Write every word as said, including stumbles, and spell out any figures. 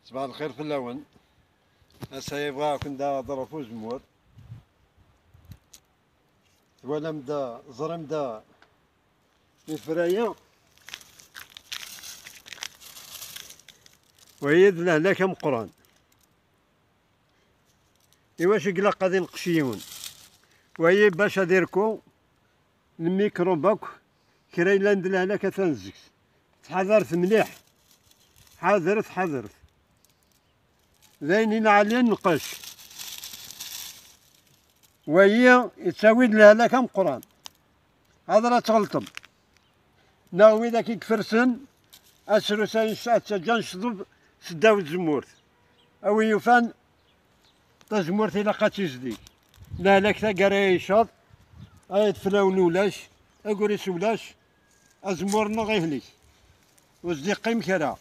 Ṣbaḥ lxir fell-awen. Ass-a yebɣa ad ken-d-aɣeḍ ɣef uzemmur. Twalam da, ẓrim da ifra-ya. Wayi d lehlak ameqqran. Iwacu i ilaq ad inqec yiwen? Wayi bac ad irku lmikrub akk, kra yellan d lehlak atan deg-s. Ttḥadaret mliḥ. Ḥadret, ḥadret. D ayen inɛelin lqecc. Wayi yettawi-d lehlak ameqqran. Ḥader ad tɣelṭem. Neɣ widak i ifersen, asrus-a yesɛa ttaǧǧan ccḍeb seddaw tzemmurt. A wi yufan, tazemmurt ilaq ad tizdig. Lehlak taggara yecceḍ, ayad fell-awen ulac, agris ulac, azemmur-nneɣ ihlik. Ur s-d-iqqim kra.